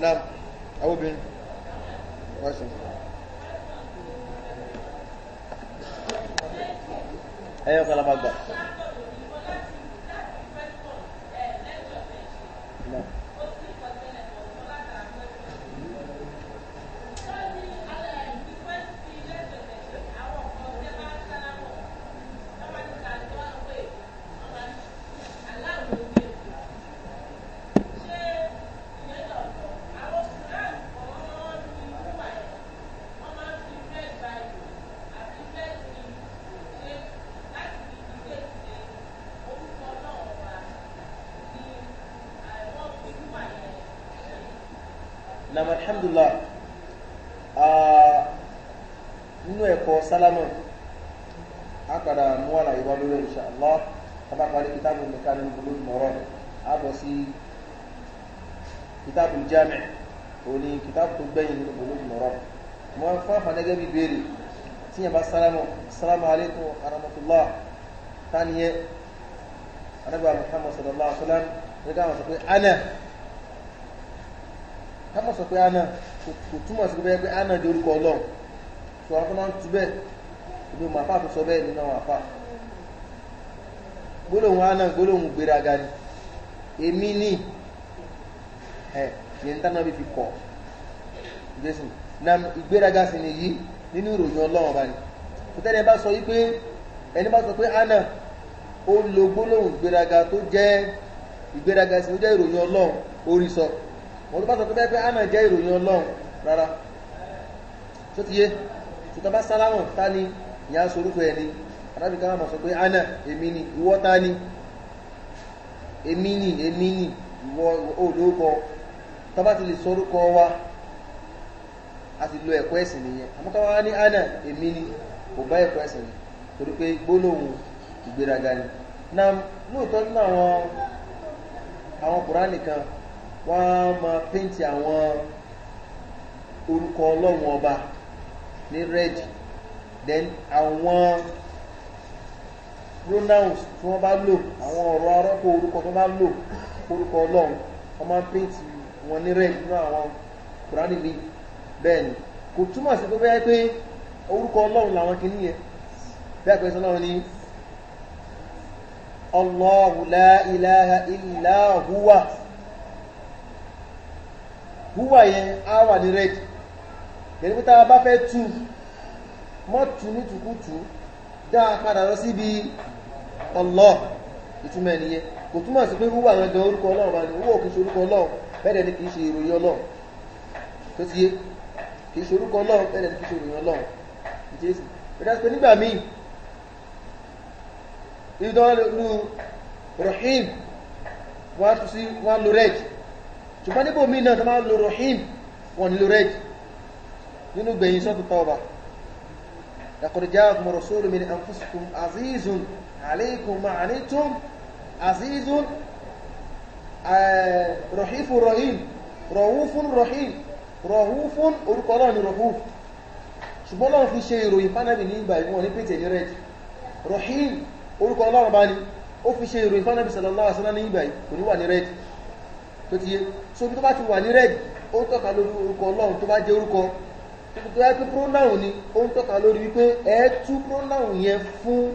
Náà àwọn obìnrin question. Ẹyọ kan la máa gbà. Náà. Nam, alhamdulillah. Nínú ẹ̀kọ́ sálámà, a padà mú àlàyé wá lórí, insha Allah, tá bá parí kitabu nìkan nínú Bulugh Maram, a bọ̀ sí kitabu jami' òní, kitabu tó gbẹ̀yìn nínú Bulugh Maram. Mo fún àǹfààní gẹ́gẹ́ bí béèrè tí yẹn bá sálámà, "Assalamu alaikum wa rahmatullah, tani yẹ?" Anábì Muhammad sallallahu alaihi wa sallam ní káwọn sọ pé "Ana". Ká mọ̀ sọ pé "ana" kò túmọ̀ sí pé "ana" di orúkọ Ọlọ́run. Sọ àwọn tó máa ń tu bẹ́ẹ̀, ìlú màfà tó sọ bẹ́ẹ̀ nínú àwọn àfà. Gbólóhùn "ana" gbólóhùn gbéraga ni, "Èmi ní ẹ̀" yẹn tánà bí fi kọ̀ jésù na ìgbéraga sì nìyí nínú ìròyìn Ọlọ́run ọba ni. Kò tẹ́lẹ̀ bá sọ yí pé ẹni bá sọ pé "ana", ó lo gbólóhùn ìgbéraga tó jẹ́ ìgbéraga sí, ó jẹ́ ìròyìn Ọlọ́run orí sọ. Wọ́n tó bá sọ pé "ana" jẹ́ ìròyìn Ọlọ́run rárá, tó ti yé tó bá sálámọ̀, ta ni ìyá sorúkọ ẹni? Arábì ká máa sọ pé "Ana", èmi ni. Ìwọ ta ni? Èmi ni, èmi ni. Ìwọ olóòkọ tó bá ti lè sorúkọ wa, a ti lo ẹ̀kọ́ ẹ̀sìn nìyẹn. Àmọ́ ká wá ní "ana", èmi ni, kò bá ẹ̀kọ́ ẹ̀sìn ni, torí pé gbólóhùn ìgbéraga ni. Na lóòótọ́, nínú àwọn Kùránì kan, wọ́n á máa paint àwọn orúkọ Ọlọ́run Ọba ní red, then àwọn pronouns tí wọ́n bá lò, àwọn ọ̀rọ̀ arọ́pò orúkọ tó bá lò orúkọ Ọlọ́run, wọ́n máa paint wọn ní red nínú àwọn Kùránì mi. Bẹ́ẹ̀ ni, kò túmọ̀ sí pé bẹ́ẹ̀ pé orúkọ Ọlọ́run làwọn kìíní yẹn. Bí àpẹẹsọ náà ní "Allahu la ilaha illa huwa", "huwa" yẹn á wà ní red. Yẹni pé tá a bá fẹ́ tú, mọ́ tú ní tùkútù, dá a padà lọ síbi Allah. Ìtumọ̀ ẹniyẹn kò túmọ̀ sí pé "huwa" gangan orúkọ Ọlọ́run bá ní. "Huwa" kìí ṣe orúkọ Ọlọ́run, bẹ́ẹ̀ ni kìí ṣe ìròyìn Ọlọ́run. Tó ti yé, kìí ṣe orúkọ Ọlọ́run, bẹ́ẹ̀ ni kìí ṣe ìròyìn Ọlọ́run. Jésù ìdá pé nígbà míì ìdánwò Rahim, wọ́n á tún sí, wọ́n á lo red. Ṣùgbọ́n níbò míì náà tó máa lo Rahim, wọ́n ní lo red. Nínú gbẹ̀yìn sọ́tù Tawbah, "Laqad ja'akum rasulun min anfusikum azizun alaykum ma anittum azizun rahifun rahim rahufun rahim". Rahufun, orúkọ náà ni Rahuf, ṣùgbọ́n náà fi ṣe ìròyìn fánàbì ní ìgbà ìwọ̀n ní pété ní red. Rahim, orúkọ Ọlọ́run bá ní, ó fi ṣe ìròyìn fánàbì sallallahu alaihi wasallam ní ìgbà kò ní wà ní red. Tó ti yé, so bí tó bá ti wà ní red, ó ń tọ́ka lórí orúkọ Ọlọ́run. Tó bá jẹ́ orúkọ tó yẹ pé pronoun ni, ó ń tọ́ka lórí wípé ẹ tú pronoun yẹn fún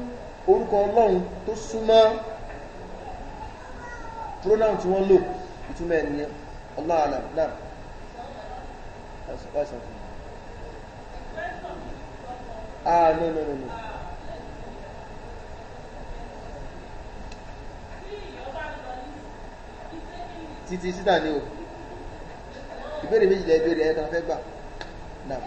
orúkọ Ọlọ́run tó súnmọ́ pronoun tí wọ́n lò. Ìtumọ̀ ẹ̀ nìyẹn. Allahu a'lam. Náà. Ah, no, no, no, no. Títí síta ni o. Ìbéèrè méjì lẹ ìbéèrè ẹ̀ kan fẹ́ gbà náà.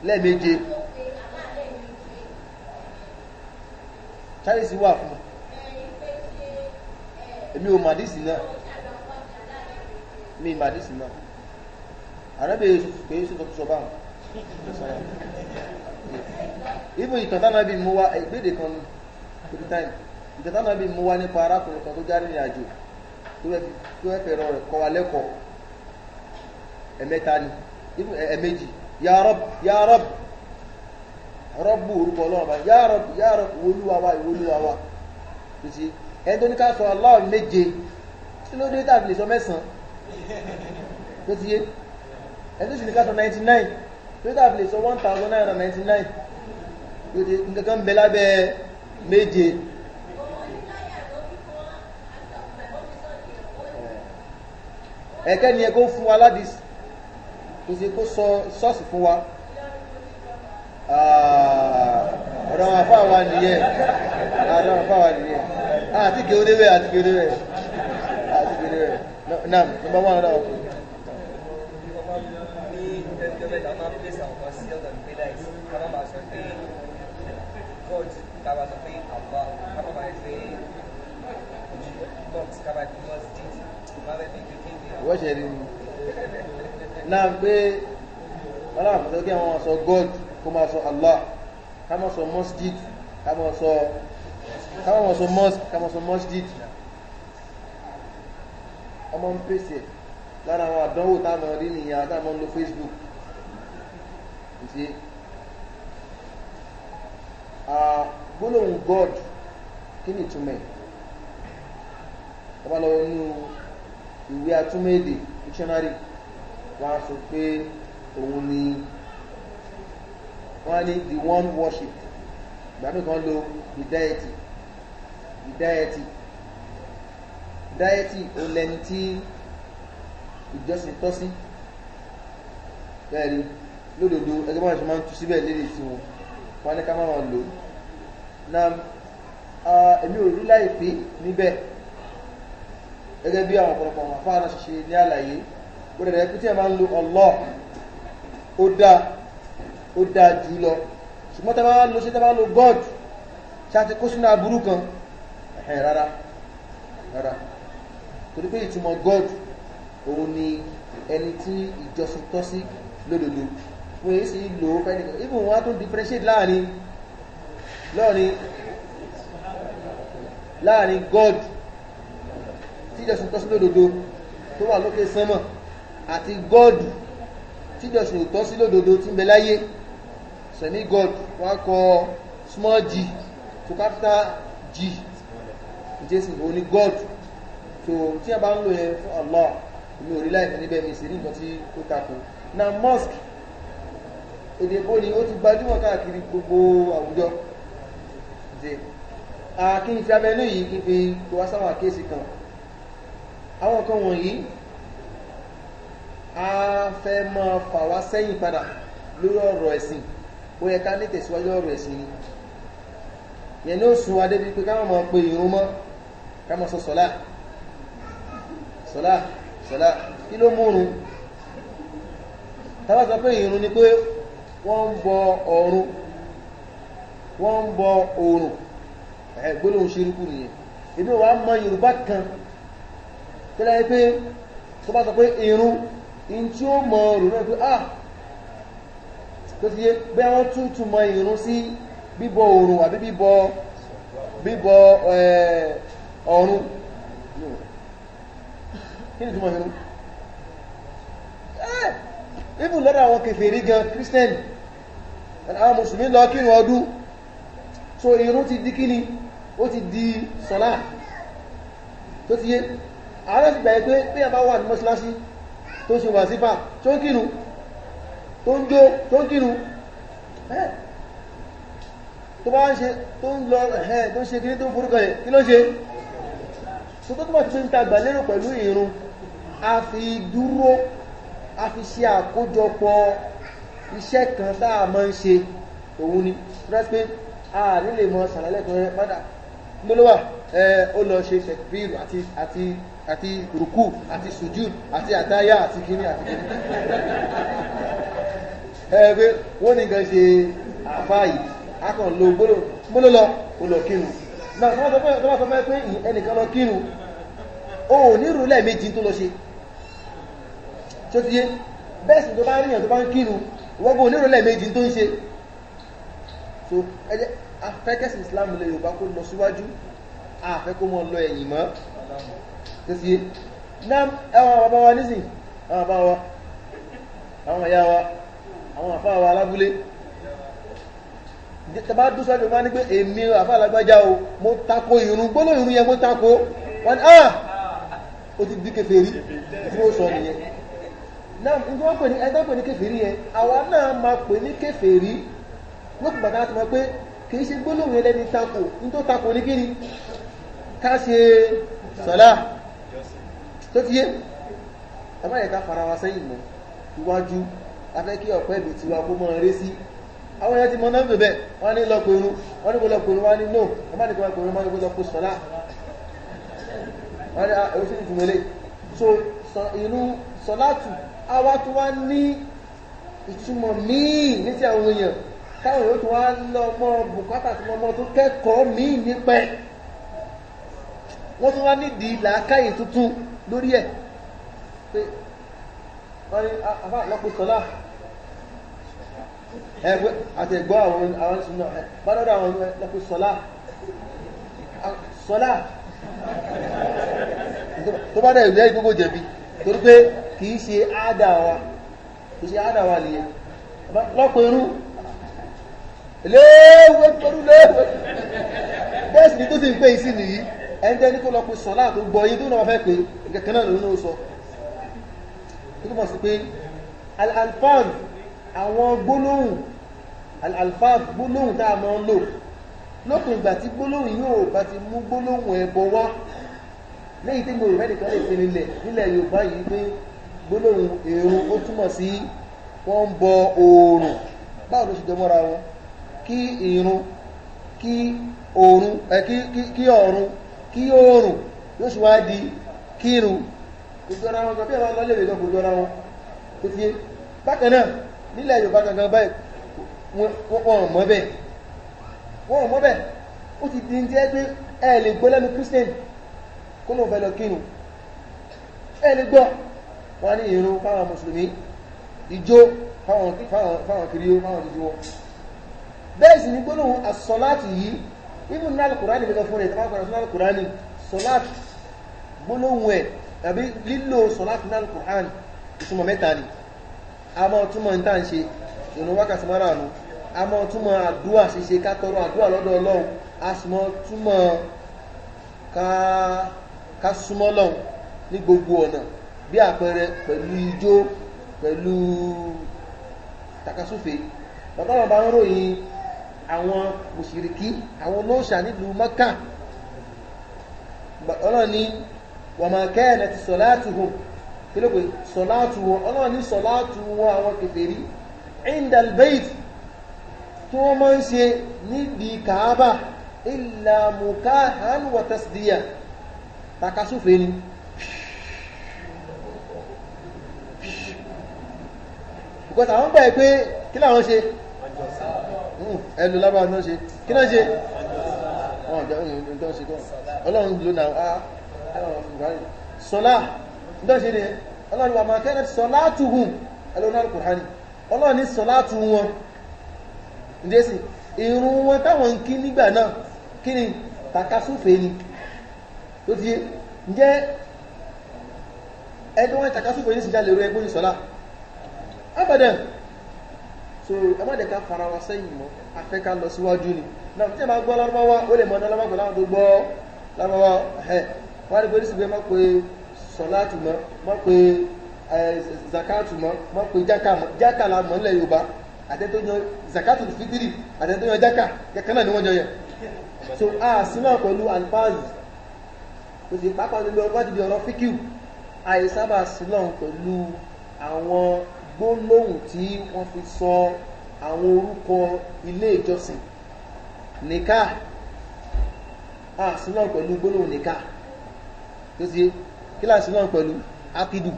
Lẹ́ẹ̀méje Charles wà fún èmi ò màdísì náà, mi màdísì náà. Àrẹ́bẹ̀ pé sọ tó sọ báwọn ibùn ìtàn tánà bí mú wá ìgbéde kan ní time. Ìtàtà bí mú wá nípa arákùnrin kan tó jáde ní àjò tó fẹ́ fẹ̀rọ rẹ̀ kọ́ wa lẹ́kọ̀ọ́. Ẹ̀mẹ́ta ni, ẹ̀mẹ́jì, ya Rabb, ya Rabb, Rabbu orúkọ Ọlọ́run bá, ya Rabb, ya Rabb, ìwolúwa wa, ìwolúwa wa. Tó ti ẹni tó ní ká sọ Allah méje, tí ló dé tàbí lè sọ mẹ́sàn-án? Tó ti yé ẹni tó sì ní ká sọ 99, tó tàbí lè sọ 1999. Tó ti nǹkan bẹ lábẹ́ méje. Ẹ̀kẹ́ ni ẹ kó fún wa ládìs, tó sì kó sọ sọ́ọ̀sì fún wa. Ọ̀rọ̀ àwọn àfáà wa nìyẹn, ọ̀rọ̀ àwọn àfáà wa nìyẹn. Àti kí ó débẹ̀, àti kí ó débẹ̀, àti kí ó débẹ̀. Naam, number one náà. Ní ẹjọ́ mẹ́ta máa ń pèsè àwọn kan sí ọ̀dọ̀ ìpè láìsí ká má máa sọ pé God, ká máa sọ pé Allah, ká má máa pé box, ká máa pé masjid, má bẹ́ẹ̀ fi kékeré. Wọ́n ṣe rí ni náà pé wọ́n láwọn fẹ́ kí wọ́n sọ God, kó máa sọ Allah, ká máa sọ masjid, ká máa sọ mosque, ká máa sọ masjid. Ọmọ ń pèsè lára àwọn àdánwò táwọn rí nìyẹn, àtàwọn lo Facebook. Ṣe gbólóhùn God, kí ni ìtumọ̀ ẹ̀? Ọba lọ nínú ìwé atúmọ̀ èdè dictionary, wọ́n á sọ pé òun ni wọ́n á ní the one worship. Ìgbà míì kan lo the deity, the deity, deity òun lẹni tí ìjọsìn tọ́ sí. Bẹ́ẹ̀ ni lódodo, ẹgbẹ́ bọ́n ṣe máa ń tú síbẹ̀ lédè tí wọn wọ́n ní ká máa lò na. Èmi ò rí láìpé níbẹ̀, gẹ́gẹ́ bí àwọn ọ̀pọ̀lọpọ̀ àwọn afáàná ṣe ní àlàyé. Ó dẹ̀dẹ̀ pé tí ẹ máa ń lo Allah, ó dá, ó dá jù lọ. Ṣùgbọ́n tẹ́ bá lo ṣe, tẹ́ bá lo God, ṣe àti kó sínú aburú kan? Ẹ̀hẹ̀n, rárá, rárá, torí pé ìtumọ̀ God òun ni ẹni tí ìjọsìn tọ́ sí lódodo. Wọ́n èyí sì lò ó fẹ́ nìkan. Even wọ́n á tún differentiate láàrin God tí ìjọsìn tọ́ sí lódodo tó wà lókè sánmọ̀ àti God tí ìjọsìn ò tọ́ sí lódodo tí ń bẹ láyé. Sẹ̀mí God, wọ́n á kọ small g to capital G, jésù òun ni God. So tí a bá ń lò yẹn fún Allah, èmi ò rí láìpẹ́ níbẹ̀, mi sì rí nǹkan tí ó takò. Na mosque, èdè bó ni ó ti gbajúmọ̀ káàkiri gbogbo àwùjọ. Ṣe kí n fi abẹnú yìí, kí n fi kó wá sáwọn àkíyèsí kan. Àwọn kan wọ̀nyí a fẹ́ máa fà wá sẹ́yìn padà lórí ọ̀rọ̀ ẹ̀sìn. Ó yẹ ká ní tẹ̀síwájú ọ̀rọ̀ ẹ̀sìn ni. Yẹn ní ó sún wa débi pé ká máa pe ìrun mọ́, ká máa sọ sọ́lá, sọ́lá, sọ́lá. Kí ló múrun? Tá bá sọ pé ìrun ni pé wọ́n ń bọ ọ̀run, wọ́n ń bọ oòrùn, ẹ̀ gbólóhùn ṣírúkú nìyẹn. Èmi wàá mọ Yorùbá kan tó lẹ́yìn pé tó bá sọ pé ìrun, in tí ó mọ ọ̀rùn náà pé ah, tó ti yé bí wọ́n tún túmọ̀ ìrun sí bíbọ oòrùn àbí bíbọ ọ̀run. Kí ni túmọ̀ ìrun? Even lọ́dọ̀ àwọn kèfèrí gan, Christian, àwọn mùsùlùmí lọ kírun ọdún. So ìrun ti di kíni? Ó ti di sọ́lá. Tó ti yé àwọn ti gbà pé bí a bá wà ní mọ́ṣáláṣí tó ṣe wàsífà, tó ń kírun, tó ń jó, tó ń kírun, tó bá ń ṣe, tó ń lọ ẹ̀, tó ń ṣe kíní, tó ń forúkọ ẹ̀, kí ló ń ṣe? So tó túnmọ̀ sí pé ń ta gbà lérò pẹ̀lú ìrun, a fi dúró, a fi ṣe àkójọpọ̀ iṣẹ́ kan tá a máa ń ṣe, òun ni rẹ́ pé a nílè mọ sàlálẹ̀ kan rẹ padà gbólówà. Ẹ ó lọ ṣe tẹkbíru àti rùkú àti sùjúd àti àtáyà àti kíní àti kíní. Ẹ pé wọ́n ní nǹkan ṣe àfáà yìí, a kàn lo gbóló lọ, ó lọ kírun náà. Tó bá sọ pé ẹnìkan lọ kírun, ó ò ní rú lẹ́ẹ̀mejì tó lọ ṣe. Tó ti yé bẹ́ẹ̀ sì, tó bá ríyàn tó bá ń kírun, wọ́n ní rú lẹ́ẹ̀mejì tó ń ṣe. So ẹ jẹ́ afẹ́kẹ́sì Islam ilẹ̀ Yorùbá kó lọ síwájú. Àfẹ́ kó mọ́ lọ ẹ̀yìn mọ́. Tó sì náà ẹwà bàbá wa nísìn, àwọn bàbá wa, àwọn ìyá wa, àwọn àfáà wa alábúlé, tẹbá dúsọ́jọ́ máa ní pé èmi àfáà alágbájá o, mo tako ìrun, gbólóhùn ìrun yẹn mo tako. Wọ́n ní ah, ó ti di kèfèrí. Tí ó sọ nìyẹn náà, ní wọ́n pè ní ẹgbẹ́ pè ní kèfèrí yẹn, àwa náà máa pè ní kèfèrí lókùn bàtà láti mọ̀ pé kìí ṣe gbólóhùn yẹn lẹ́ni tako. Ní tó tako ní kíni? Ká ṣe sọ́lá. Tó ti yé, ẹ má yẹ ká fara wa sẹ́yìn mọ́ iwájú. Afẹ́ kí ọ̀pẹ́ ibi tiwa kó mọ́ eré sí. Àwọn èèyàn ti mọ náà bẹ̀bẹ̀, wọ́n ní lọ pẹ̀rún, wọ́n ní kó lọ pẹ̀rún, wọ́n ní no, wọ́n má ní kó lọ pẹ̀rún, wọ́n ní kó lọ pẹ̀ sọ́lá. Wọ́n ní ẹ̀rọ sí ìtumọ̀ ilé. So inú sọ́látù àwa tó wá ní ìtumọ̀ míì ní ti àwọn èèyàn táwọn yóò tún wá lọ mọ́ bùkátà tí wọ́n mọ́ tó kẹ́kọ̀ọ́ míì nípẹ́, wọ́n tún wá nídìí làákàyè tuntun lórí ẹ̀ pé wọ́n ní àfá lọ́pọ̀ sọ́lá ẹgbẹ́ àti ẹ̀gbọ́ àwọn ìṣúná bá lọ́dọ̀ àwọn lọ́pọ̀ sọ́lá sọ́lá. Tó bá dẹ̀ ìlú gbogbo jẹ̀bi, torí pé kìí ṣe àádà wa, kìí ṣe àádà wa nìyẹn. Lọ́pọ̀ irú léèwé pẹ̀lú léèwé bẹ́ẹ̀ sì ni tó sì ń pè sí nìyí. Ẹni tẹ́ ní kó lọ́pọ̀ sọ́lá tó gbọ́ yí tó náà fẹ́ pé kẹ̀kẹ́ náà lòun ó sọ. Tó túnmọ̀ sí pé al-alfaz, àwọn gbólóhùn, al-alfaz gbólóhùn tá a máa ń lò, lópin ìgbà tí gbólóhùn yóò bá ti mú gbólóhùn ẹbọ wá, lẹ́yìn tí mo rò mẹ́nìkan lè fi nílẹ̀ nílẹ̀ Yorùbá yìí pé gbólóhùn èrò ó túmọ̀ sí wọ́n ń bọ oòrùn, báwo ló ṣe jọ mọ́ra wọn? Kí ìrun, kí oòrùn, kí ọ̀run, kí oòrùn yóò ṣe wá di kírun? Kò jọra wọn gan. Bí àwọn lọ́lẹ̀ gan kò jọra wọn. Tó ti yé bákan náà nílẹ̀ Yorùbá gangan báyìí, wọ́n mọ̀ bẹ́ẹ̀, wọ́n mọ̀ bẹ́ẹ̀. Ó ti di jẹ́ pé ẹ lè gbọ́ lẹ́nu Christian kó lóun fẹ́ lọ kírun, ẹ lè gbọ́. Wọ́n ní ìrun fáwọn mùsùlùmí, ìjó fáwọn kirió, fáwọn jíjí wọn. Bẹ́ẹ̀ sì ní gbólóhùn àsọ̀láàtì yìí, even ní Al-Kùránì gẹ́gẹ́ fún rẹ̀, tàbí Al-Kùránì, Al-Kùránì sọ̀láàtì gbólóhùn ẹ̀ tàbí lílò sọ̀láàtì ní Al-Kùránì, ìtumọ̀ mẹ́ta ni. A máa túmọ̀ ní tàà ń ṣe ìrun wákàtí márààrún, a máa túmọ̀ àdúà ṣíṣe, ká tọrọ àdúà lọ́dọ̀ Ọlọ́run, a sì máa túmọ̀ ká súnmọ́ Ọlọ́run ní gbogbo ọ̀nà, bí àpẹẹrẹ pẹ̀lú ijó, pẹ̀lú takasúfè. Bàbá wọn bá ń ròyìn àwọn mùṣìríkí, àwọn olóòṣà nílùú Mẹ́kà, Ọlọ́run ní wa ma kanat salatuhum, kí ló pé sọ̀látù wọn? Ọlọ́run ní sọ̀látù wọn, àwọn kèfèrí, indal bayt, tí wọ́n máa ń ṣe níbi Kàábà, illa mukahan wa tasdiya, takasúfè ni. Because àwọn gbà pé kí láwọn ṣe ẹlù lábára náà ṣe, kí náà ṣe Ọlọ́run ló náà sọ́lá ǹdọ́ ṣe ni Ọlọ́run wà máa kẹ́rẹ́ sọ́látùhùn ẹlọ́nà Al-Qur'ani. Ọlọ́run ní sọ́látù wọn ǹdẹ́sì ìrun wọn táwọn ń kí nígbà náà, kí ni? Takasúfè ni. Tó ti ǹjẹ́ ẹni wọ́n takasúfè ní síjà lè rú ẹgbóyìn sọ́lá abadan. So ẹ má dẹ̀ ká fara wa sẹ́yìn mọ́, afẹ́ ká lọ síwájú ni. Náà tí ẹ máa gbọ́ lárúbáwá, ó lè mọ̀ ní lárúbáwá pẹ̀lú àwọn tó gbọ́ lárúbáwá ẹ̀ wọ́n á rí pé ní síbi, má pé sọ̀láàtù mọ́, má pé zakatu mọ́, má pé jákà mọ́. Jákà la mọ̀ nílẹ̀ Yorùbá. Àtẹ́tó yan zakatu fitiri, àtẹ́tó yan jákà, kẹ̀kẹ́ náà ni wọ́n jọ yẹn. So a sì náà pẹ̀lú alfaaz tó ti pápá lórí ọgbà ti di ọ̀rọ̀ fíkìú, àìsábà sí náà pẹ̀lú àwọn gbólóhùn tí wọ́n fi sọ àwọn orúkọ ilé ìjọsìn nìká. Àsìnà pẹ̀lú gbólóhùn nìká. Tó ti kí láàsìnà pẹ̀lú akidu,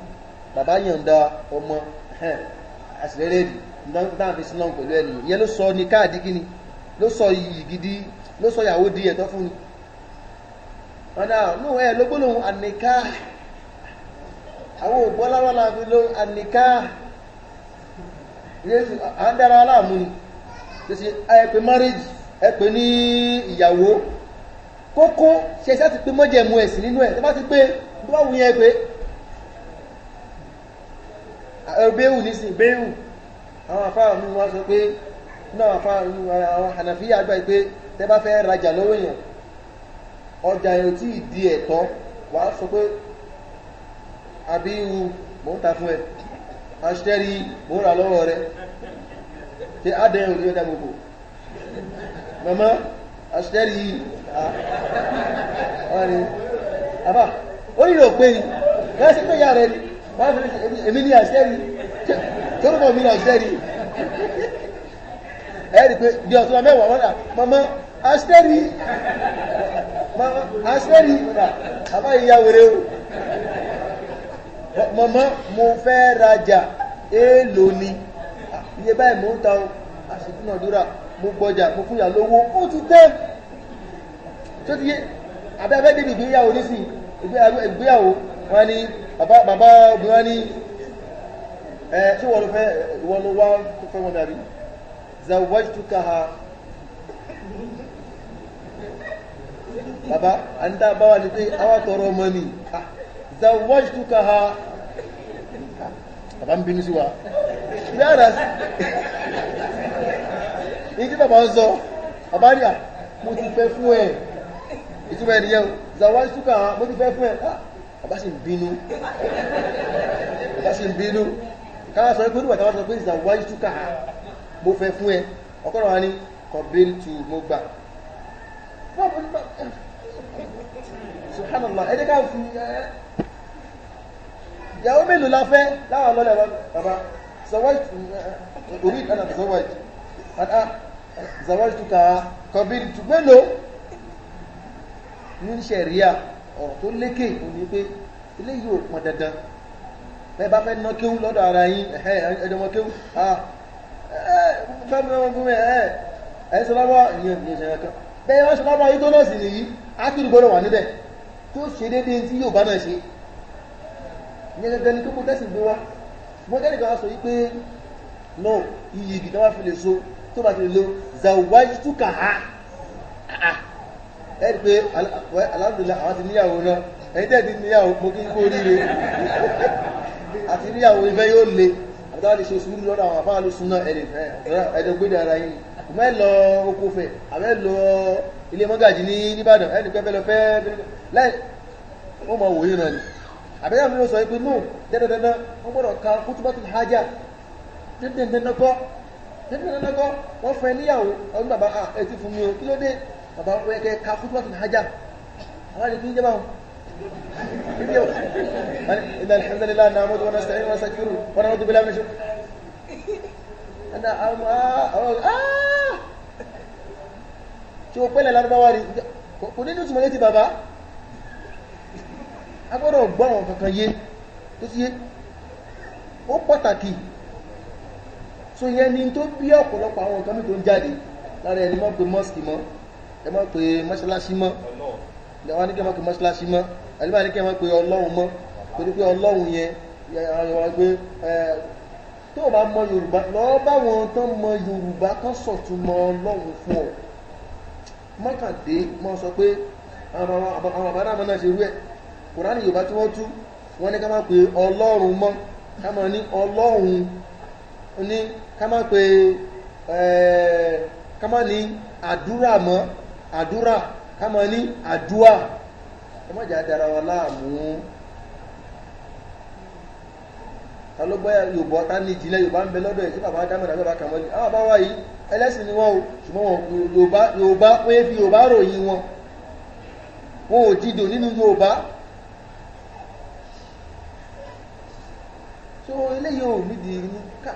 bàbá yọ̀ǹda ọmọ àsìlẹ́rẹ́dì dáàfi sínà pẹ̀lú ẹni ìyẹn ló sọ nìká àdíkíní, ló sọ iyì gidi, ló sọ ìyàwó di ẹ̀tọ́ fún ni. Ọ̀nà nù ẹ̀ ló gbólóhùn ànìká, àwọn ògbọ́láwọ́lá fi ló ànìká à ń dára aláàmú ni. Tó ṣe ẹ pè marriage, ẹ pè ní ìyàwó. Kókó ṣe ṣe ti pé mọ́jẹ̀mú ẹ̀sìn nínú ẹ̀ tó bá ti pé tó bá wù yẹn pé bẹ́ẹ̀wù nísìn bẹ́ẹ̀wù àwọn afárá mi wá sọ pé nínú àwọn afárá àwọn Hànàfíyà gbà pé tẹ́ bá fẹ́ rajà lọ́wọ́ èèyàn ọjà yẹn ò tí ì di ẹ̀tọ́, wàá sọ pé àbí ihu mò ń ta fún ẹ, aṣẹ́rí mò ń rà lọ́wọ́ rẹ, ṣe adẹ́yìn òní ọjà gbogbo màmá aṣẹ́rí ọ̀rẹ́ àbá ó nílò pé ní wọ́n ṣe pé ìyá rẹ ni wọ́n fi èmi ní aṣẹ́rí torúkọ mi ní aṣẹ́rí ẹ̀rí pé di ọ̀tún mẹ́wàá wọ́n dà màmá aṣẹ́rí màmá aṣẹ́rí àbá ìyá wèrè o. Mọ̀mọ́ mo fẹ́ rajà èèlò ni iye báyìí mò ń ta o, àṣìdúnàdúrà mo gbọjà mo fún ìyá lówó ó ti tẹ́ tó ti yé. Abẹ́ abẹ́ débi ìgbéyàwó nísìn ìgbéyàwó wọn ni bàbá obìnrin wọn ni ẹ ṣé wọ́n ló fẹ́ ìwọ ló wá tó fẹ́ wọn mi àbí zawajtukaha bàbá àníta bá wà ní pé àwọn tọrọ ọmọ ni zawajtukaha bàbá ń bínú sí wa bí ara ní tí bàbá ń sọ bàbá ní à mo ti fẹ́ fún ẹ ìtumọ̀ ẹnìyẹn zawajtukaha mo ti fẹ́ fún ẹ bàbá sì ń bínú bàbá sì ń bínú káwá sọ pé nígbà táwa sọ pé zawajtukaha mo fẹ́ fún ẹ ọkọ̀rọ̀ wa ní qabiltu mo gbà. Subhanallah ẹ jẹ́ ká fi ìyàwó mélòó la fẹ́ láwọn lọ́lẹ̀ bàbá orí ìdáná zawajtuka qabiltu mélòó ní ṣẹ̀ríà ọ̀rọ̀ tó lékè ní pé eléyìí ò pọn dandan bẹ́ẹ̀ bá fẹ́ ná kéwú lọ́dọ̀ ara yín ẹ̀ẹ́dọ̀mọ kéwú bẹ́ẹ̀ wọ́n ṣe lábá yí tó náà sì nìyí ákìrì gbọ́dọ̀ wà níbẹ̀ tó ṣe déédéé tí yóò bá náà ṣe ìyẹn gẹ́gẹ́ ni kókó tẹ́sì gbé wá. Wọ́n kẹ́lẹ̀ kan sọ wípé no iyì igi tó wá fi lè so tó bá ti lè lo zawajtukaha ẹ rí pé alhamdulillah àwọn ti níyàwó náà ẹ̀yin tẹ́ ti níyàwó mo kí n kó oríire àti níyàwó ìfẹ́ yóò le àbúrò lè ṣe sùúrù lọ́dọ̀ àwọn afáàlú súná ẹ̀ẹ́dẹ̀ gbé dára yín mẹ́ lọ oko fẹ̀ àbẹ́ lọ ilé mọ́gàjì ní Ìbàdàn ẹni pẹ́ lọ fẹ́ láì wọ́n mọ̀ wòye náà ni àbẹ́yà mi ló sọ pé no dandandandan wọ́n gbọ́dọ̀ ka kútúbátù hájà dandandandan kọ́ dandandandan kọ́ wọ́n fẹ́ níyàwó ọdún bàbá à ẹ ti fún mi o kí ló dé bàbá wọ́n kẹ́ ka kútúbátù hájà àwọn àti kí ń jẹ́ báwọn. إن الحمد لله نعمده ونستعينه ونستغفره ونعوذ بالله من شرور أنا tí o pẹ́lẹ̀ lárúbáwá rí kò nínú ìtumọ̀ létí bàbá a gbọ́dọ̀ gbọ́ àwọn kankan yé tó ti yé ó pàtàkì. So yẹn ni tó bí ọ̀pọ̀lọpọ̀ àwọn nǹkan mi tó ń jáde lára ẹni mọ́ pé mọ́sìkì mọ́ ẹ mọ́ pé mọ́ṣáláṣí mọ́ ìyàwó ní kí ẹ mọ́ pé mọ́ṣáláṣí mọ́ ẹlẹ́bàá ní kí ẹ mọ́ pé ọlọ́run mọ́ torí pé ọlọ́run yẹn àwọn pé tó o bá mọ Yorùbá lọ́ọ́ bá wọn tán mọ Yorùbá kán sọ̀túnmọ́ ọlọ́run fún ọ mọ́kàndé mọ́ sọ pé àwọn bàbá náà náà ṣe rú ẹ̀. Kùránì Yorùbá tí wọ́n tú wọ́n ní ká má pe ọlọ́run mọ́ ká má ní ọlọ́run ní ká má pe ká má ní àdúrà mọ́ àdúrà ká má ní àdúà. Ẹ má jà dára wa láàmú. Ta ló gbọ́ Yorùbá ta ní ìjìnlẹ̀ Yorùbá ń bẹ lọ́dọ̀ ẹ̀ tí bàbá dámọ̀ dàbí bàbá kàmọ́lì àwọn bàbá wa yìí ẹlẹ́sìn ni wọ́n o ṣùgbọ́n wọn Yorùbá Yorùbá wọ́n fi Yorùbá ròyìn wọn wọn ò jìdò nínú Yorùbá. So eléyìí ò nídìí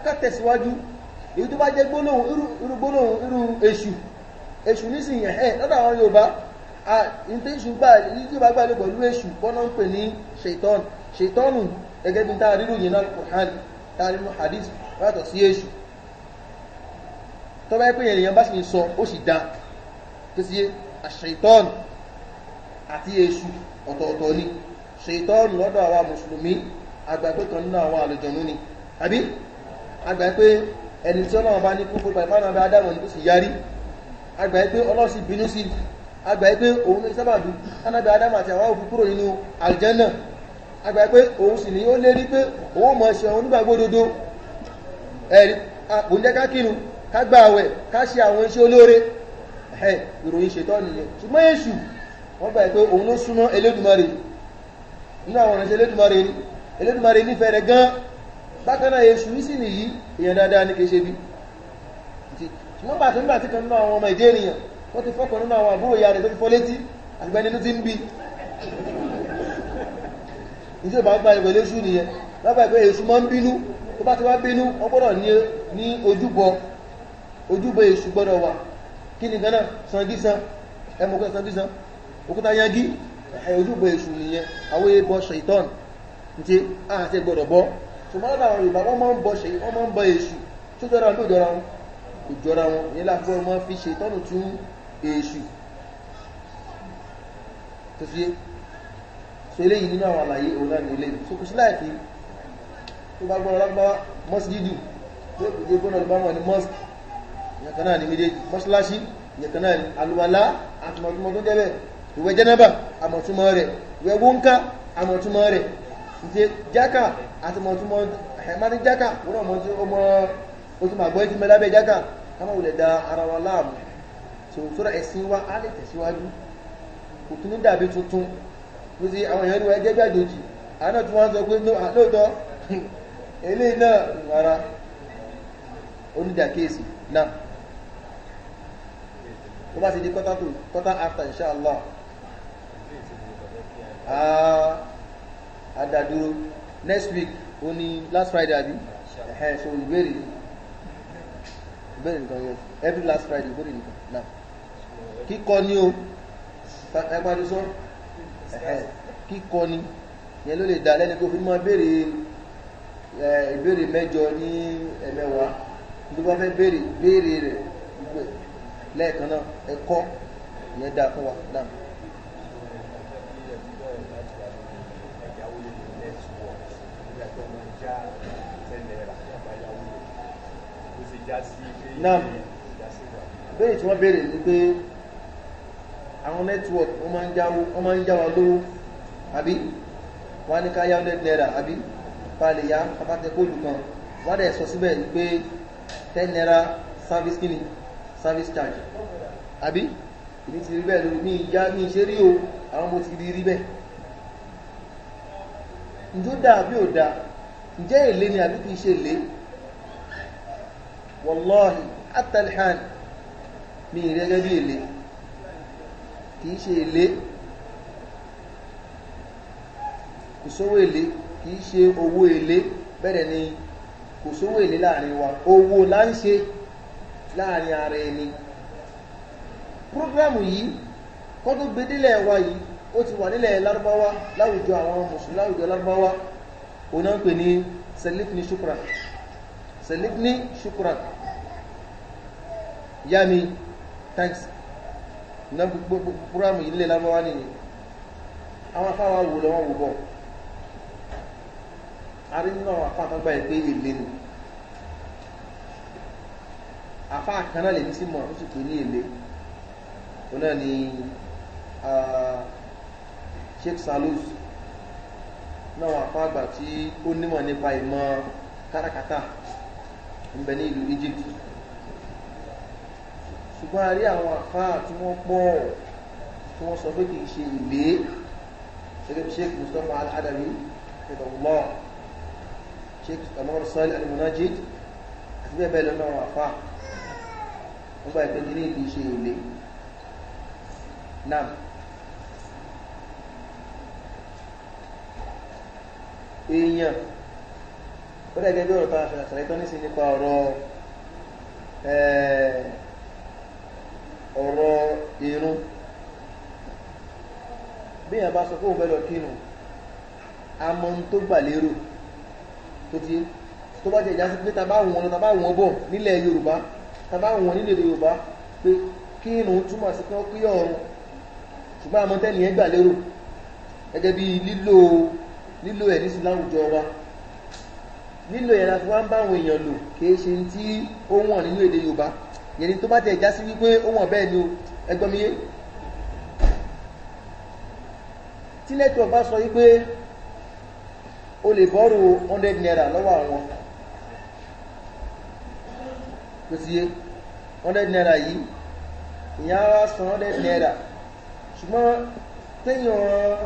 ká tẹ̀síwájú. Èyí tó bá jẹ́ gbólóhùn irú gbólóhùn irú èṣù èṣù nísìnyí ẹ̀ lọ́dọ̀ àwọn Yorùbá èṣù gbà Yorùbá gbà lè pẹ̀lú èṣù kọ́nà ń pè ní ṣètọ́nù ṣètọ́nù gẹ́gẹ́ bí táa rírò yìí náà Kùránì táa rírò hadith yàtọ̀ sí èṣù tó bá yẹ pé ènìyàn bá sì ń sọ ó sì dá tó sì yé àṣetọ́nù àti èṣù ọ̀tọ̀ọ̀tọ̀ ni. Ṣètọ́nù lọ́dọ̀ àwa mùsùlùmí àgbà pé kan nínú àwọn àlùjọ̀nú ni àbí àgbà pé ẹni tí Ọlọ́run bá ní kú fún pàìpá náà bá Ádámù ní tó sì yarí àgbà pé Ọlọ́run sì bínú sí Àgbà pé òun ló sábàbí tánábì Ádámù àti Háwà fi kúrò nínú àlìjánà. Àgbà pé òun sì ní ó lérí pé òun mọ̀ ṣe òun nígbàgbọ́ òdodo. Ẹ̀rí kò ń jẹ́ ká kírun, ká gba àwẹ̀, ká ṣe àwọn iṣẹ́ olóore. Ìròyìn ṣètọ́ nìyẹn. Ṣùgbọ́n èṣù wọ́n gbà pé òun ló súnmọ́ Elédùmarè. Nínú àwọn ìránṣẹ́ Elédùmarè ni Elédùmarè nífẹ̀ẹ́ rẹ̀ gan. Bákan náà èṣù yìí sì nìyí, èèyàn dáadáa ní kìí ṣe bí. Ṣùgbọ́n bàtí nígbà tí kan nínú àwọn ọmọ ìdí ènìyàn wọ́n ti fọ́kàn nínú àwọn àbúrò ìyá rẹ̀ tó fi fọ́ létí, àgbẹ̀ nínú ti ń bí. Ní tí ó bá gba ìwẹ̀ léṣù nìyẹn, lábàá pé èṣù máa ń bínú, tó bá ti wá bínú, wọ́n gbọ́dọ̀ ní ojúbọ, ojúbọ èṣù gbọ́dọ̀ wà. Kí ni gan náà? Sangísan, ẹmọ òkúta sangísan, òkúta yangí, ojúbọ èṣù nìyẹn, àwọn ebọ ṣèitán tí a ti gbọ́dọ̀ bọ́. Ṣùgbọ́n lọ́dọ̀ àwọn Yorùbá wọ́n máa ń bọ ṣe, wọ́n máa ń bọ èṣù, tó jọra wọn, tó jọra wọn, kò jọra wọn, ìyẹn láti wọ́n máa fi ṣèitánù tún èṣù. Tó fi so eléyìí nínú àwọn àlàyé òun náà ní eléyìí. So kò sí láì fi tó bá gbọ́dọ̀ lágbáwá mọ́sídìdù tó kò jẹ́ gbọ́dọ̀ lọ́gbà wọn ní mọ́sí, ìyẹn kan náà ní méjèèjì, mọ́ṣáláṣí ìyẹn kan náà ní àlùwàlá àtùmọ̀túmọ̀ tó jẹ́ bẹ́ẹ̀, ìwẹ̀ jẹ́nẹ́bà àmọ̀túmọ̀ rẹ̀, ìwẹ̀ wóńká àmọ̀túmọ̀ rẹ̀, ǹtí jákà àtùmọ̀túmọ̀ ẹ̀má ní jákà wọ́n náà mọ̀ tí ó mọ̀ ó tún máa gbọ́ ẹtí mẹ́lábẹ́ jákà, ká má wulẹ̀ da ara wa láàmú. So sódà ẹ̀sìn wa á lè tẹ̀síwájú, kò tún ní dàbí tuntun. Bó ti àwọn èèyàn rí wa ẹgẹ́ bí àjòjì, àwọn náà tún wá ń sọ pé lóòótọ́ eléyìí náà rárá onídàkíyèsí náà. Tó bá ti di quarter to quarter after, inshallah, a dá dúró. Next week ó ní last Friday àbí? So ìbéèrè ìbéèrè nìkan, yes, every last Friday ìbéèrè nìkan náà. Kíkọ ni o, ẹgbàá sọ kíkọ ni, ìyẹn ló lè dá lẹ́ni kó fi máa béèrè ìbéèrè mẹ́jọ ní ẹ̀mẹ́wàá. Tó bá fẹ́ béèrè béèrè rẹ̀ lẹ́ẹ̀kan náà, ẹ̀kọ́ ìyẹn dáa fún wa náà. Náà béèrè tí wọ́n béèrè ni pé àwọn network wọ́n máa ń jáwó, wọ́n máa ń já wa lówó, àbí wọ́n á ní ká yá 100 naira, àbí bá lè yá abátẹ kóòdù kan, wọ́n á dẹ̀ sọ síbẹ̀ pé 10 naira service kini, service charge, àbí? Èmi ti rí bẹ́ẹ̀ lórí mi ìyá mi ṣe rí o, àwọn mo ti rí rí bẹ́ẹ̀. Ǹjọ́ dáa bí ò dáa? Ǹjẹ́ èlé ni àbí kìí ṣe èlé? Wallahi atalhan mi rí gẹ́gẹ́ bí èlé, kìí ṣe èlé, kò sówó èlé, kìí ṣe owó èlé, bẹ́ẹ̀ ni kò sówó èlé láàrin wa, owó là ń ṣe láàrin ara ẹni. Prógrámù yìí kọ́ tó gbé délẹ̀ wa yìí, ó ti wà nílẹ̀ Lárúbáwá, láwùjọ àwọn mùsùlùmí, láwùjọ Lárúbáwá, òun náà ń pè ní selifni shukran, selifni shukran, yá mi thanks. Náà prógrámù yìí nílẹ̀ Lárúbáwá nìyí. Àwọn afáwa wò lọ́wọ́ wò bọ̀, a rí nínú àwọn afá kan gbà yìí pé èlé ni. Afá kan náà lèmi sí mọ̀, ó sì pè ní èlé. Òun náà ni Sheikh Salus, náà àwọn afá àgbà tí ó nímọ̀ nípa ìmọ̀ káràkátà ń bẹ ní ìlú Egypt. Ṣùgbọ́n a rí àwọn afá tí wọ́n pọ̀ tí wọ́n sọ pé kìí ṣe èlé, gẹ́gẹ́ bí Sheikh Mustapha Al-Adawi rahimahullah, Sheikh Muhammad Salih Al-Munajid àti bẹ́ẹ̀ bẹ́ẹ̀ lọ́nà àwọn afá wọ́n gbà pé kìí kìí ṣe èlé náà. Èèyàn ó dẹ̀ gẹ́gẹ́ bí ọ̀rọ̀ tá a ṣàlàyé tán nísìnyí nípa ọ̀rọ̀ irun. Bí èèyàn bá sọ pé òun fẹ́ lọ kírun, àmọ́ ohun tó gbà lérò tó ti tó bá jẹ́ ìjásí pé ta bá wọn lọ, ta bá wọn bọ̀ nílẹ̀ Yorùbá, ta bá wọn nílẹ̀ Yorùbá pé kírun túmọ̀ sí pé wọ́n kí ọ̀run, ṣùgbọ́n àmọ́ tẹ́nì yẹn gbà lérò gẹ́gẹ́ bí lílò ẹ̀ nísìn láwùjọ wa, lílò ẹ̀ láti wá ń bá àwọn èèyàn lò, kìí ṣe tí ó wọ̀n nínú èdè Yorùbá. Yẹni tó bá tẹ̀ já sí wípé ó wọ̀n bẹ́ẹ̀ ni o, ẹgbọ́n mi yé, Tí network bá sọ yí pé o lè bọ́rò 100 naira lọ́wọ́ àwọn, tó ti yé, 100 naira yìí, ìyẹn á san 100 naira, ṣùgbọ́n téèyàn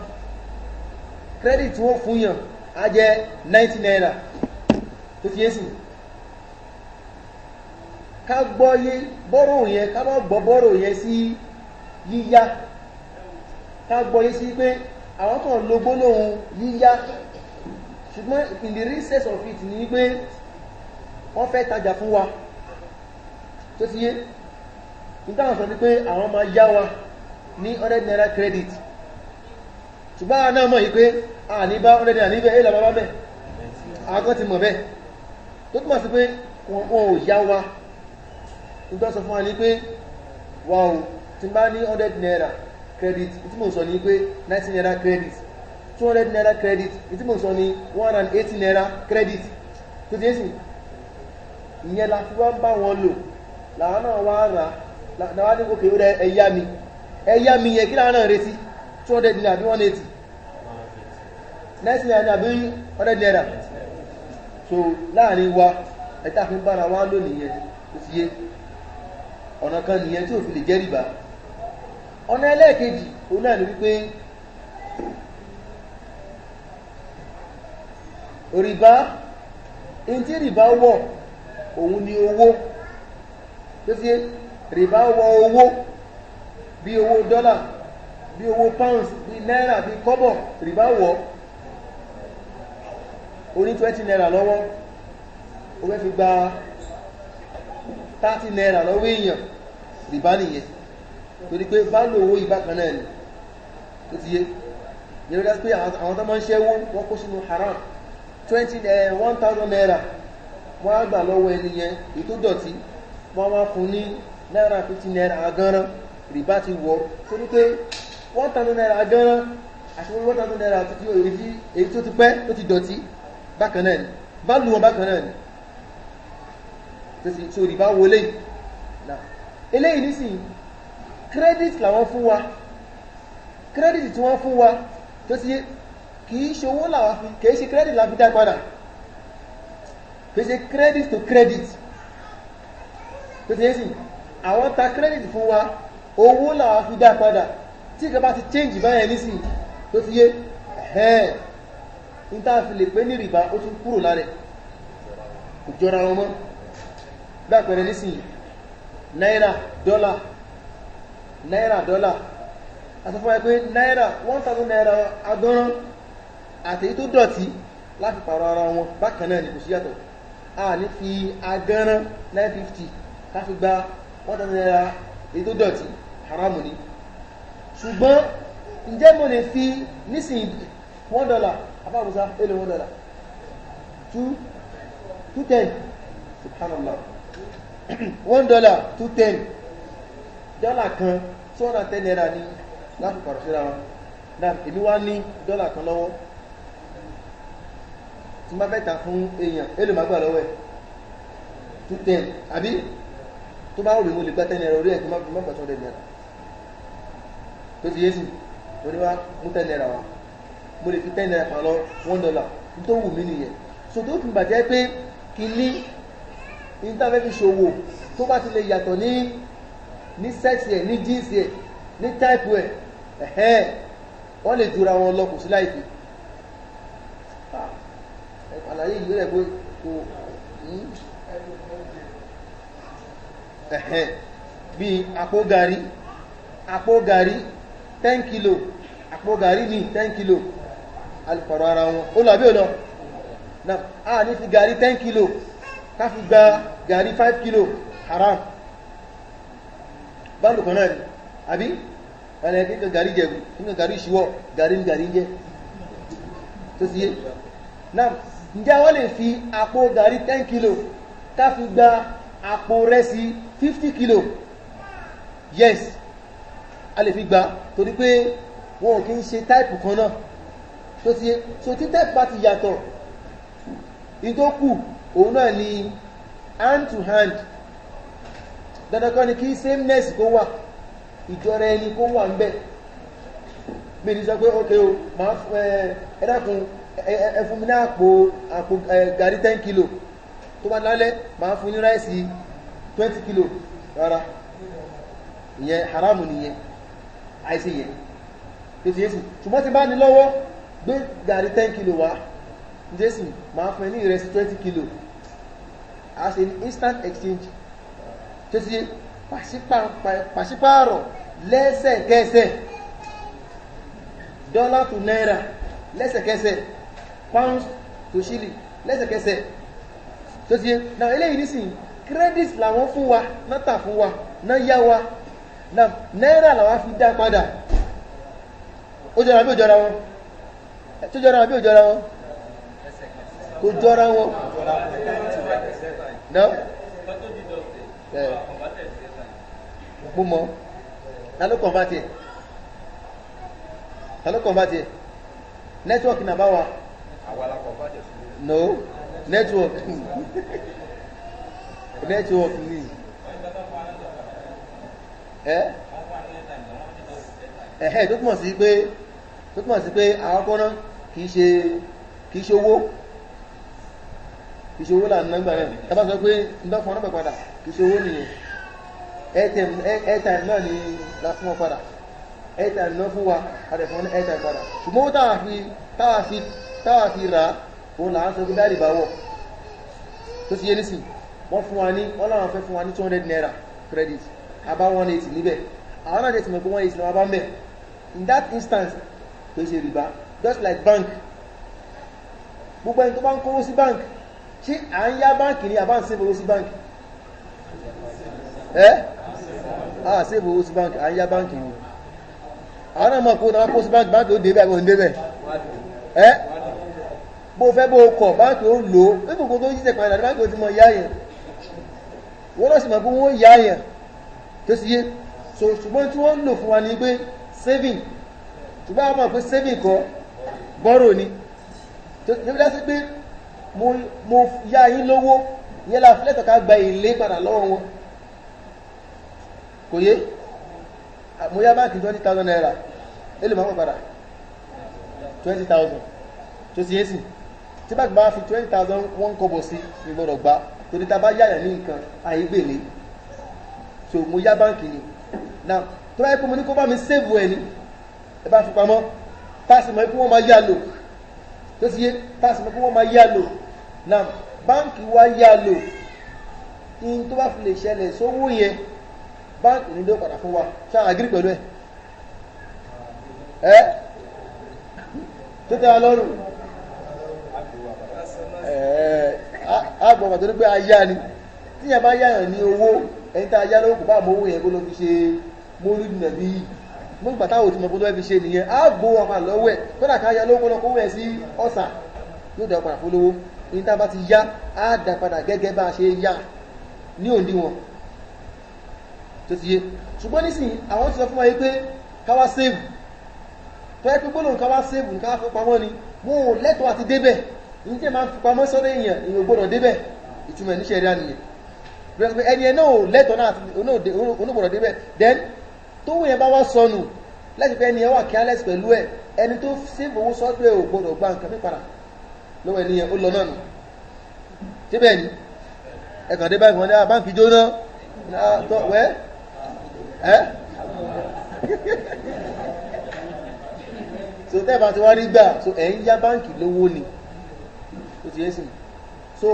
credit wọ́n fún yàn á jẹ́ 90 naira. Tó ti yé sí, ká gbọ́ yé bọ́rò yẹn, ká má gbọ́ bọ́rò yẹn sí yíyá, ká gbọ́ yé sí pé àwọn kan lo gbólóhùn yíyá, ṣùgbọ́n in the real sense of it ni pé wọ́n fẹ́ tajà fún wa. Tó ti yé, nígbà sọ ní pé àwọn máa yá wa ní 100 naira credit, ṣùgbọ́n àwọn náà mọ̀ yí pé a ní bá 100 naira níbẹ̀, èyí làbá bẹ́ àwọn ti mọ̀ bẹ́. Tó túnmọ̀ sí pé wọn ò yá wa. Nígbà sọ fún wa ní pé wà ó tí bá ní 100 naira credit, tí mo sọ ní pé 90 naira credit, 200 naira credit, tí mo sọ ní 180 naira credit. Tó ti yé sí, ìyẹn la fi wá ń bá wọn lò, làwọn náà wá rà náà ní òkè rẹ, ẹ̀yá mi, ẹ̀yá mi yẹn, kí làwọn náà retí? 200 naira àbí 180, 90 naira àbí 100 naira. So láàrin wa ẹ̀ta fi ń bára wa lónìí yẹn. Tó ti yé, ọ̀nà kan nìyẹn tí ò fi lè jẹ́ rìbá. Ọ̀nà ẹlẹ́ẹ̀kejì òun náà ni wípé rìbá, in tí rìbá wọ̀ òun ni owó. Tó ti yé, rìbá wọ owó bí owó dọ́là, bí owó pounds, bí náírà, bí kọ́bọ̀, rìbá wọ̀. O ní 20 naira lọ́wọ́, o fẹ́ fi gba 30 naira lọ́wọ́ èèyàn, rìbá nìyẹn, torí pé bá lò owó ìbákan náà ni. Tó ti yé, yẹ́rọ dá pé àwọn tó máa ń ṣẹ́wó wọ́n kó sínú haram. 1000 naira wọ́n á gbà lọ́wọ́ ẹni yẹn, èyí tó dọ̀tí, wọ́n wá fún ní náírà 50 naira agánrán, rìbá ti wọ̀, torí pé 1000 naira agánrán àti 1000 naira èyí tó ti pẹ́ tó ti dọ̀tí bákan náà ni, bá lù wọn bákan náà ni. Tó rìbá wọlé eléyìí nísìnyí, credit làwọn fún wa, credit tí wọ́n fún wa, tó ti kìí ṣe owó làwọn fi, kìí ṣe credit la fi dá padà, kìí ṣe credit to credit. Tó ti yé sí, àwọn ta credit fún wa, owó làwọn fi dá padà. Tí ìjọba ti change báyẹn nísìnyí, tó ti yé, ẹ̀hẹ́n, ní tá a fi lè pé ní rìbá, ó tún kúrò lára, kò jọra wọn mọ́. Bí àpẹẹrẹ nísìnyí, náírà dọ́là, náírà dọ́là, a sọ fún wa pé náírà 1000 naira agánrán àtèyí tó dọ̀tí láti pààrọ̀ ara wọn bákan náà ni, kò sí yàtọ̀. A ní fi agánrán 950 ká fi gba 1000 naira èyí tó dọ̀tí, haramu ni. Ṣùgbọ́n ǹjẹ́ mo lè fi nísìnyí $1, afáàbùsá èlò $1, 2 210, subhanallah, $1 210, dọ́là kan 210 naira ní láti pàrọ̀ síra wọn náà. Èmi wá ní dọ́là kan lọ́wọ́ tí má fẹ́ tà fún èèyàn, èlò má gbà lọ́wọ́ ẹ̀? 210, àbí? Tó bá wù mí, mo lè gba 10 naira orí ẹ̀ kí má gbà 200 naira. Tó ti yé sí, mo ní wá mú 10 naira wá, mo lè fi 10 naira pàlọ́ $1 tó wù mí nìyẹn. So tó fi bàjẹ́ pé kí ní internet fi ṣòwò, tó bá ti lè yàtọ̀ ní sex ẹ̀, ní jíǹsì ẹ̀, ní type ẹ̀, ẹ̀hẹ́n, wọ́n lè jura wọn lọ, kò sí láìpẹ́. Àlàyé yìí rẹ̀ pé kò ẹ̀hẹ́n, bí àpò gàrí, àpò gàrí 10 kilo, àpò gàrí ní 10 kilo alùpàrọ̀ ara wọn, ó lọ àbí ò lọ náà? A ní fi gàrí 10 kilo ká fi gba gàrí 5 kilo, haram. Báńdù kan náà ni, àbí? Ẹni kíkọ gàrí jẹ̀bù, kíkọ gàrí ìṣíwọ́, gàrí ní gàrí jẹ́. Tó ti yé náà, ǹjẹ́ wọ́n lè fi àpò gàrí 10 kilo ká fi gba àpò rẹ́sì 50 kilo? Yes, a lè fi gba, torí pé wọn ò kí ń ṣe type kan náà. Tó ti yé, so tí type bá ti yàtọ̀, ìtókù òun náà ni hand to hand. Dandan kọ́ ni kí sameness kó wà, ìjọra ẹni kó wà ń bẹ̀. Mi ní sọ pé ok o, máa ẹ dákun, ẹ fún mi ní àpò gàrí 10 kilo, tó bá lálẹ́ máa fún ní ráìsì 20 kilo. Rárá, ìyẹn haramu nìyẹn, àìsí yẹn tó ti yé sí. Ṣùgbọ́n ti bá ní lọ́wọ́, gbé gàrí 10 kilo wá, jésì máa fún ẹ ní ìrẹsì 20 kilo, a ṣe ní instant exchange. Tó ti yé, pàṣípààrọ̀ lẹ́sẹ̀kẹsẹ̀, dollar to naira lẹ́sẹ̀kẹsẹ̀, pounds to shilling lẹ́sẹ̀kẹsẹ̀. Tó ti yé náà, eléyìí nísìnyí credit làwọn fún wa náà, tà fún wa náà, yá wa náà, náírà làwọn fi dá padà. Ó jọra bí ó jọra wọn? Tó jọra bí ó jọra wọn? Kò jọra wọn náà. Ẹ mo mọ ta ló convert ẹ, ta ló convert ẹ? Network náà bá wa. No, network, network ni. Ẹ ẹ̀hẹ́, tó túmọ̀ sí pé àwọn kọ́nà kìí ṣe owó, kìí ṣe owó là ń gbà náà. Tá bá sọ pé ń bá fún ọ náà padà, kìí ṣe owó nìyẹn. Airtime náà ni la fún ọ padà, airtime náà fún wa, a dẹ̀ fún ọ ní airtime padà. Ṣùgbọ́n owó táwa fi rà òun là ń sọ pé dáàdì bá wọ̀. Tó ti yé nísìn, wọ́n fún wa ní, wọ́n láwọn fẹ́ fún wa ní 200 naira credit, àbá 180 níbẹ̀. Àwọn náà dẹ̀ ti mọ̀ pé 180 làwọn bá ń bẹ̀. In that instance, kò ṣe rìbá. Just like bank, gbogbo ẹni tó bá ń kówó sí bank, ṣé à ń yá báǹkì ni àbá ń save owó sí bank? Ẹ́ à save owó sí bank, à ń yá báǹkì ni. Àwọn náà mọ̀ pé ó kó sí báǹkì, báǹkì ó débẹ̀, ó ń débẹ̀. Ẹ́ bó fẹ́ bó kọ̀, báǹkì ó lò ó nígbà tó yíṣẹ́ padà, báǹkì ó ti mọ yá yẹn, wọ́n lọ sì mọ̀ pé wọ́n yá yẹn. Tó sì yé so, ṣùgbọ́n tí wọ́n ń lò fún wa ní pé saving, ṣùgbọ́n àwọn mọ̀ pé saving kọ́, borrow ni. Tó ní bí dá sí pé mo yá yín lówó yẹn la fílẹ̀tọ̀ ká gba èlé padà lọ́wọ́ wọn. Kò yé? Mo yá báńkì ₦20,000, èlé máa ń padà 20,000. Tó ti yé sí, tí báńkì bá fi 20,001 kọ́bọ̀ sí ní gbọ́dọ̀ gbá, torí tá a bá yáyàn ní nǹkan, àyígbèlé. So mo yá báńkì ni. Now, tó bá yẹ pé mo ní kó bá mi save ẹ ní, ẹ bá fi pamọ́, tá a sì mọ̀ pé wọ́n máa yá lò. Tó ti yé? Tá a sì mọ̀ pé wọ́n máa yá lò. Now, báńkì wá yá lò, in tó bá fi lè ṣẹlẹ̀ sówó yẹn, báńkì ní ló padà fún wa. Ṣáà agree pẹ̀lú ẹ̀? Ẹ́ tó tẹ́ wa lọ́rùn, ẹ̀ẹ́ àgbọ̀n pàtó ní pé a yá ni. Tí yẹn bá yáyàn ní owó, ẹni tá a yá lówó, kò bá mọ owó yẹn kó ló fi ṣe mólúdì nàbí yìí mo gbà táwọn òtún mọ̀ kó tó fẹ́ fi ṣe nìyẹn, á gbó wọn padà lọ́wọ́ ẹ̀. Kódà ká yá lówó, kó lọ kówó ẹ̀ sí ọ̀sà, yóò dá padà fún lówó. Ní tá a bá ti yá, á dá padà gẹ́gẹ́ bá a ṣe yá ní òǹdíwọ̀n. Tó ti yé? Ṣùgbọ́n nísìnyí, àwọn ti sọ fún wa yìí pé káwá save. Tó yẹ pé gbólóhùn káwá save ní káwá fi pamọ́ ni, wọn ò lẹ́tọ̀ọ́ àti débẹ̀. Ní tí ẹ máa ń fi pamọ́ sọ́dọ̀ èèyàn, èèyàn ò gbọ́dọ̀ débẹ̀. Ìtumọ̀ ní ṣẹ̀ríà nìyẹn. Ẹni ẹ náà ò lẹ́tọ̀ọ́ náà, onígbọ̀dọ̀ débẹ̀. Then tó wù yẹn bá wá sọnù láti pé ẹni ẹ wà careless pẹ̀lú ẹ, ẹni tó save owó sọ́dọ̀ ẹ ò gbọ́dọ̀ gba nǹkan mi padà lọ́wọ́ ẹni yẹn. Ó lọ náà nù síbẹ̀ ni. Ẹ̀kàn dé báyìí, wọ́n ní báńkì jóná wẹ́ ẹ́. So tẹ́ bá ti wá rí gbà, so ẹ̀ ń yá báńkì lówó ni. Ó ti yé sí. So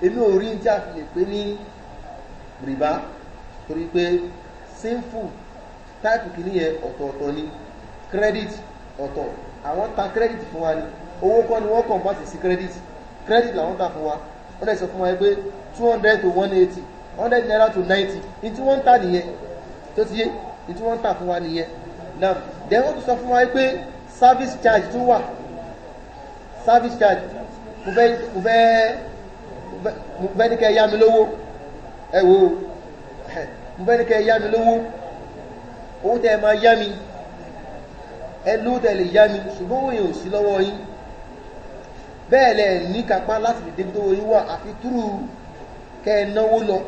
èmi ò rí tí a fi lè pé ní rìbá, torí pé simple type kìíní yẹn ọ̀tọ̀ọ̀tọ̀ ni. Credit ọ̀tọ̀, àwọn ta credit fún wa ni. Owó kọ́ ni wọ́n convert sí credit, credit làwọn ta fún wa. Wọ́n dẹ̀ sọ fún wa pé 200 to 180, 100 naira to 90 ní tí wọ́n ń tà nìyẹn. Tó ti yé? Ní tí wọ́n ń tà fún wa nìyẹn. Now then, wọ́n tún sọ fún wa pé service charge tún wà. Service charge, mo fẹ́ ní kẹ́ yá mi lówó. Ẹ wo, mo fẹ́ ní kẹ́ yá mi lówó. Owó tẹ́ ẹ máa yá mi, ẹ lówó tẹ́ lè yá mi, ṣùgbọ́n owó yẹn ò sí lọ́wọ́ yín. Bẹ́ẹ̀ lẹ̀ ní kápá láti lè débi tó yín wà, àfi túrú kẹ́ ẹ náwó lọ.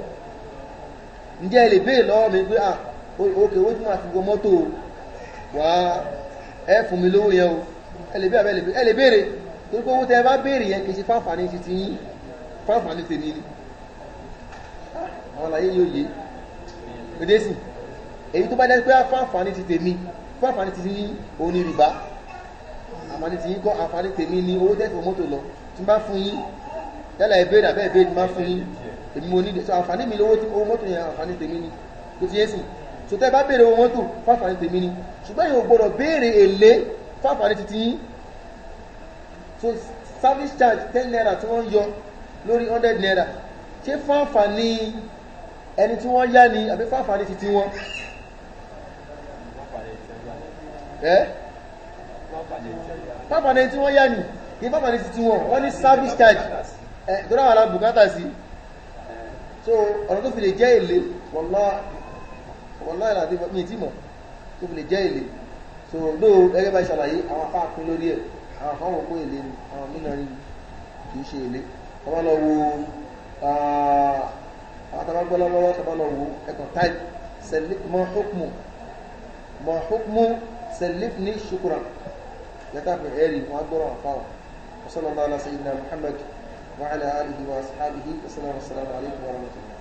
Ǹjẹ́ ẹ lè béèrè lọ́wọ́ mi pé, ah, ok, owó tí mo fi wọ mọ́tò wá Ẹ fún mi lówó yẹn o. Ẹ lè béèrè, ẹ lè béèrè, torí pé owó tẹ bá béèrè yẹn kì í ṣe fáǹfààní ti ti yín, fáǹfààní tèmi ni. Àwọn àlàyé yóò yé pédé sí. Èyí tó bá jẹ́ pé fáǹfààní ti tèmi, fáǹfààní ti yín, òun ni rìbá. Àǹfààní ti yín kọ́, àǹfààní tèmi ni owó tẹ́ fi mọ́tò lọ. Tí n bá fún yín, yálà ẹ béèrè àbẹ́ ìbéèrè, máa fún yín, èmi mo ní. So àǹfààní mi lówó tí owó mọ́tò yẹn, àǹfààní tèmi ni. Tó ti yé sí. So tẹ́ bá béèrè owó mọ́tò, fáǹfààní tèmi ni. Ṣùgbọ́n yóò gbọ́dọ̀ béèrè èlé fáǹfààní ti yín. So service charge ₦10 tí wọ́n ń yọ lórí ₦100, ṣé fáǹfààní ẹni tí wọ́n yá ni àbí fáǹfààní ti ti wọn? Ẹ́ fáǹfààní tí wọ́n yá ni, kì í fáǹfààní ti ti wọn. Wọ́n ní service charge ẹ̀ tó dáwà lábùkátà sí. So ọ̀nà tó fi lè jẹ́ èlé, wallahi ìlàdí mi tí mọ̀ tó fi lè jẹ́ èlé. So lóò gẹ́gẹ́ bá ṣàlàyé, àwọn afá pín lórí ẹ̀. Àwọn kan wò pé èlé ni, àwọn mìíràn ní kìí ṣe èlé. Tọ́bá lọ wo àwọn tàbá gbọ́ lọ́wọ́, tọ́bá lọ wo ẹ̀kàn type ma hukmu sẹlifni shukran yàtà pé ẹ̀rì wọn gbọ́rọ̀ àfáwà. Wa sallallahu ala sayyidina Muhammad wa ala alihi wa ashabihi wa sallam. Assalamu alaikum wa rahmatullah.